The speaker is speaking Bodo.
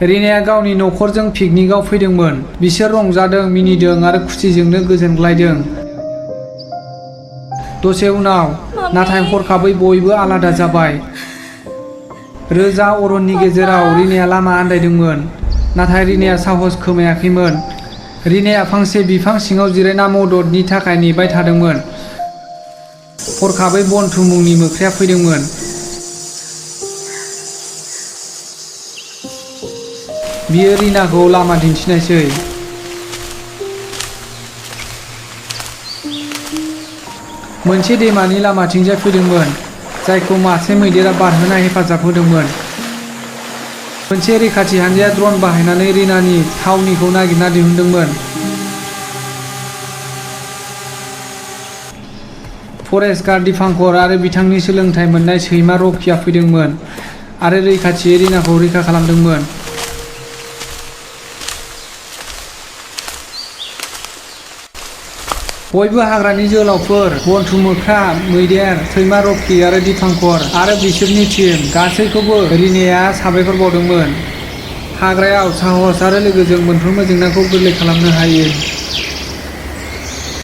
रिनाया गावनि नखरजों पिकनिकआव फैदोंमोन। बिसोर रंजादों, मिनिदों आरो खुसिजोंनो गोजोनग्लायदों। दसे उनाव नाथाय हरखाबै बयबो आलादा जाबाय। रोजा अरननि गेजेराव रिनाया लामा आन्दायदोंमोन, नाथाय रिनाया साहस खोमायाखैमोन। रिनाया फांसे बिफां सिङाव जिरायना मददनि थाखाय नेबाय थादोंमोन। हरखाबै बन्धु मुंनि मोख्राया फैदोंमोन। बियो रिनाखौ लामा दिन्थिनायसै। मोनसे दैमानि लामाथिंजाय फैदोंमोन, जायखौ मासे मैदेरा बारहोना हेफाजाब होदोंमोन। मोनसे रैखाथि हानजाया ड्रन बाहायनानै रिनानि थावनिखौ नागिरना दिहुनदोंमोन। फरेस्ट गार्ड दिपांकर आरो बिथांनि सोलोंथाइ मोननाय सैमा रकिया फैदोंमोन आरो रैखाथियै रिनाखौ रैखा खालामदोंमोन। बयबो हाग्रानि जोहोलावफोर, बन्धु मोख्रा, मैदेर, सैमा रकि आरो दिपांकर आरो बिसोरनि टीम गासैखौबो रिनाया साबायखर बावदोंमोन। हाग्रायाव साहस आरो लोगोजों मोनफ्रोमबो जेंनाखौ गोरलै खालामनो हायो।